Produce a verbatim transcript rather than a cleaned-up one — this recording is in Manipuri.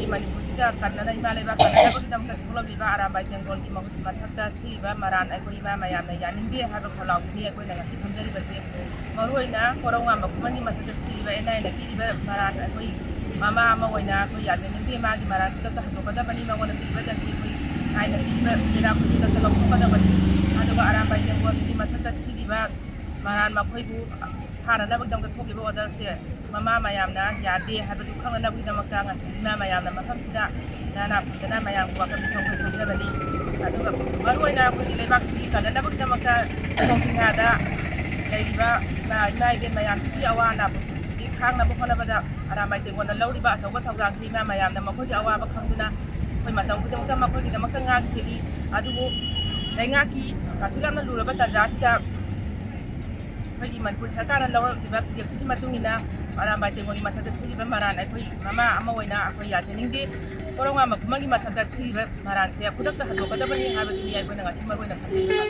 ꯃꯅꯤꯄꯨꯔꯁꯤꯗ ꯀꯟꯅꯅ, ꯏꯃꯥ ꯂꯩꯕꯥꯛ ꯀꯟꯅꯅꯕꯒꯤꯗꯃꯛꯇ ꯊꯣꯛꯂꯛꯂꯤꯕ ꯑꯔꯥꯝꯕꯥꯏ ꯇꯦꯡꯒꯣꯜꯒꯤ ꯃꯍꯨꯠ ꯃꯊꯛꯇ ꯁꯤꯔꯤꯕ ꯃꯔꯥꯟ ꯑꯩꯈꯣꯏ ꯏꯃꯥ ꯃꯌꯥꯝꯅ ꯌꯥꯅꯤꯡꯗꯦ ꯍꯥꯏꯕ ꯈꯣꯜꯂꯥꯎꯗꯨꯅꯤ ꯑꯩꯈꯣꯏꯅ ꯉꯁꯤ ꯐꯝꯖꯔꯤꯕꯁꯦ꯫ ꯃꯔꯨꯑꯣꯏꯅ ꯀꯣꯔꯧꯉꯥꯟꯕ ꯈꯨꯃꯟꯒꯤ ꯃꯊꯛꯇ ꯁꯤꯔꯤꯕ ꯑꯦꯟ ꯑꯥꯏꯅ ꯄꯤꯔꯤꯕ ꯃꯔꯥꯟ ꯑꯩꯈꯣꯏ ꯃꯃꯥ ꯑꯃ ꯑꯣꯏꯅ ꯑꯩꯈꯣꯏ ꯌꯥꯖꯅꯤꯡꯗꯦ꯫ ꯃꯥꯒꯤ ꯃꯔꯥꯟ ꯈꯨꯗꯛꯇ ꯍꯟꯗꯣꯛꯀꯗꯕꯅꯤ꯫ ꯃꯉꯣꯟꯗ ꯄꯤꯔꯤꯕ ꯖꯟꯇꯤ ꯑꯩꯈꯣꯏ ꯑꯥꯏꯟꯅ ꯄꯤꯔꯤꯕ ꯆꯩꯔꯥꯛ ꯈꯨꯗꯛꯇ ꯂꯧꯊꯣꯛꯀꯗꯕꯅꯤ꯫ ꯑꯗꯨꯒ ꯑꯔꯥꯝꯕꯥꯏ ꯇꯦꯡꯒꯣꯜꯒꯤ ꯃꯊꯛꯇ ꯁꯤꯔꯤꯕ ꯃꯔꯥꯟ ꯃꯈꯣꯏꯕꯨ ꯐꯥꯅꯅꯕꯒꯤꯗꯃꯛꯇ ꯊꯣꯛꯂꯤꯕ ꯑꯣꯔꯗꯔꯁꯦ ꯃꯃꯥ ꯃꯌꯥꯝꯅ ꯌꯥꯗꯦ ꯍꯥꯏꯕꯗꯨ ꯈꯪꯅꯅꯕꯒꯤꯗꯃꯛꯇ ꯉꯁꯤ ꯏꯃꯥ ꯃꯌꯥꯝꯅ ꯃꯐꯝꯁꯤꯗ ꯅꯥꯅꯥ ꯐꯝꯗꯅ ꯃꯌꯥꯝꯒꯤ ꯋꯥꯈꯜ ꯃꯤꯊꯧ ꯑꯩꯈꯣꯏ ꯈꯟꯖꯕꯅꯤ꯫ ꯑꯗꯨꯒ ꯃꯔꯨꯑꯣꯏꯅ ꯑꯩꯈꯣꯏꯒꯤ ꯂꯩꯕꯥꯛꯁꯤꯒꯤ ꯀꯟꯅꯅꯕꯒꯤꯗꯃꯛꯇ ꯈꯣꯡ ꯖꯤꯡꯒꯥꯗ ꯂꯩꯔꯤꯕ ꯏꯃꯥ, ꯏꯃꯥ ꯏꯕꯦꯟ ꯃꯌꯥꯝꯁꯤꯒꯤ ꯑꯋꯥ ꯑꯅꯥꯕꯨꯗꯤ ꯈꯥꯡꯅꯕ ꯍꯣꯠꯅꯕꯗ ꯑꯔꯥꯝꯕꯥꯏ ꯇꯦꯡꯒꯣꯜꯅ ꯂꯧꯔꯤꯕ ꯑꯆꯧꯕ ꯊꯧꯗꯥꯡꯁꯤ ꯏꯃꯥ ꯃꯌꯥꯝꯅ ꯃꯈꯣꯏꯒꯤ ꯑꯋꯥꯕ ꯈꯪꯗꯨꯅ ꯑꯩꯈꯣꯏ ꯃꯇꯝ ꯈꯨꯗꯤꯡꯃꯛꯇ ꯃꯈꯣꯏꯒꯤꯗꯃꯛꯇ ꯉꯥꯛ ꯁꯦꯜꯂꯤ꯫ ꯑꯗꯨꯕꯨ ꯂꯩꯉꯥꯛꯀꯤ ꯀꯩꯁꯨ ꯌꯥꯝꯅ ꯂꯨꯔꯕ ꯇꯥꯟꯖꯥꯁꯤꯗ ꯑꯩꯈꯣꯏꯒꯤ ꯃꯅꯤꯄꯨꯔ ꯁꯔꯀꯥꯔꯅ ꯂꯧꯔꯛꯂꯤꯕ ꯐꯤꯔꯦꯞꯁꯤꯒꯤ ꯃꯇꯨꯡ ꯏꯟꯅ ꯑꯔꯥꯝꯕꯥꯏ ꯇꯦꯡꯒꯣꯜꯒꯤ ꯃꯊꯛꯇ ꯁꯤꯔꯤꯕ ꯃꯔꯥꯟ ꯑꯩꯈꯣꯏ ꯃꯃꯥ ꯑꯃ ꯑꯣꯏꯅ ꯑꯩꯈꯣꯏ ꯌꯥꯖꯅꯤꯡꯗꯦ꯫ ꯀꯣꯔꯧꯉꯥꯟꯕ ꯈꯨꯃꯟꯒꯤ ꯃꯊꯛꯇ ꯁꯤꯔꯤꯕ ꯃꯔꯥꯟꯁꯦ ꯈꯨꯗꯛꯇ ꯍꯟꯗꯣꯛꯀꯗꯕꯅꯤ ꯍꯥꯏꯕꯗꯨꯅꯤ ꯑꯩꯈꯣꯏꯅ ꯉꯁꯤ ꯃꯔꯨꯑꯣꯏꯅ ꯈꯟꯖꯔꯤꯕ꯫